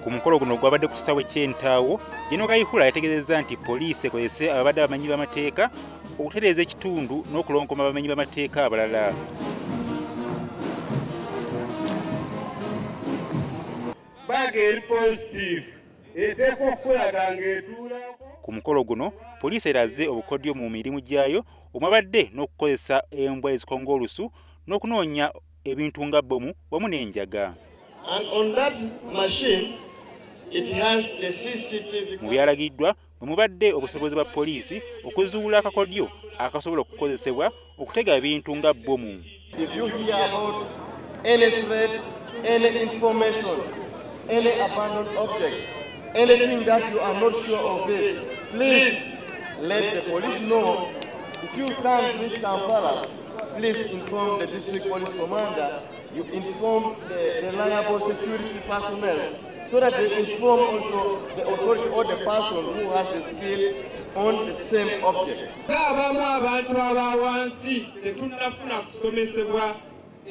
Ku mukolo guno gwabadde ku kisaawe ky'Entaawo, Gen. Kayihura yategeezezza nti poliisi ekozese ababadde abamenyi b'amateeka okutereeza ekitundu n'okulonkoma abamenyi b'amateeka abalala. Ku mukolo guno poliisi eraze obukodyo mu mirimu gyayo omwabadde n'okukozesa embwa ezikonga olusu n'okunoonya ebintu nga bbomu wamu n'enjaga. And on that machine, it has the CCTV. Mu byalagiddwa bwe mubadde obusobozi bwa poliisi okuzuula akakodyo akasobola okukozesebwa okutega ebintu nga bbomu. If you hear about any threat, any information, any abandoned object, anything that you are not sure of it, please let the police know. If you can't reach Kampala, please inform the district police commander. You inform the reliable security personnel so that they inform also the authority or the person who has the skill on the same object. Abamu abantu aba wansi tetunnafuna kusomesebwa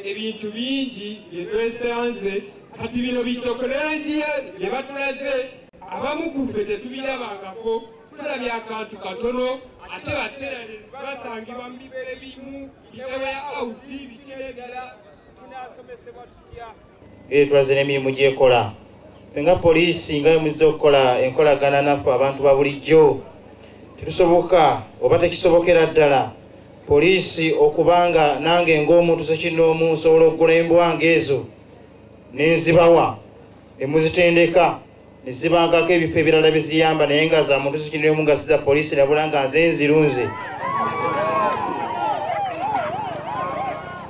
ebintu bingi bye twesanze, kati bino bitekinologiya bye batulaze abamu ku ffe tetubirabangako, tulabye akantu katono ate baterrorists basangibwa mu bibere bimu, bitebe ya house biki ebirala. Tunasomesebwa tutya? Tulaze n'emirimu gy'ekola. Ffe nga poliisi nga bwe okukola enkolagana naffe abantu ba bulijjo, tetusoboka oba tekisobokera ddala poliisi okubanga nange ng'omuntu ssekinnoomu nsobola okugula embwa ng'ezo ne nzibawa ne muzitendeka ne zibangako ebifo ebirala biziyamba, naye nga za muntu ssekinnoomu nga si za poliisi nabula nga nze nzirunze.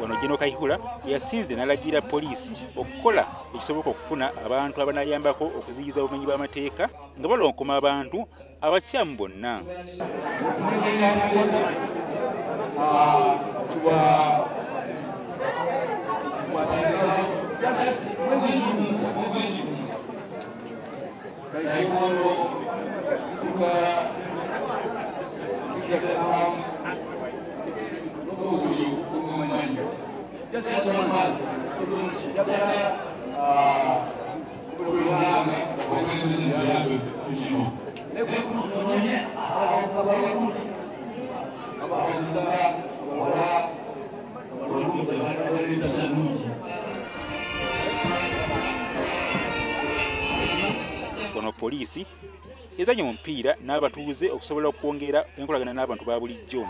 Wano Gen. Kayihura yasinzidde n'alagira poliisi okukola ekisoboka okufuna abantu abanayambako okuziyiza obumenyi bw'amateeka nga balonkoma abantu abakyamu bonna. Ono poliisi ezannya omupiira n'abatuuze okusobola okwongera enkolagana n'abantu ba bulijjo.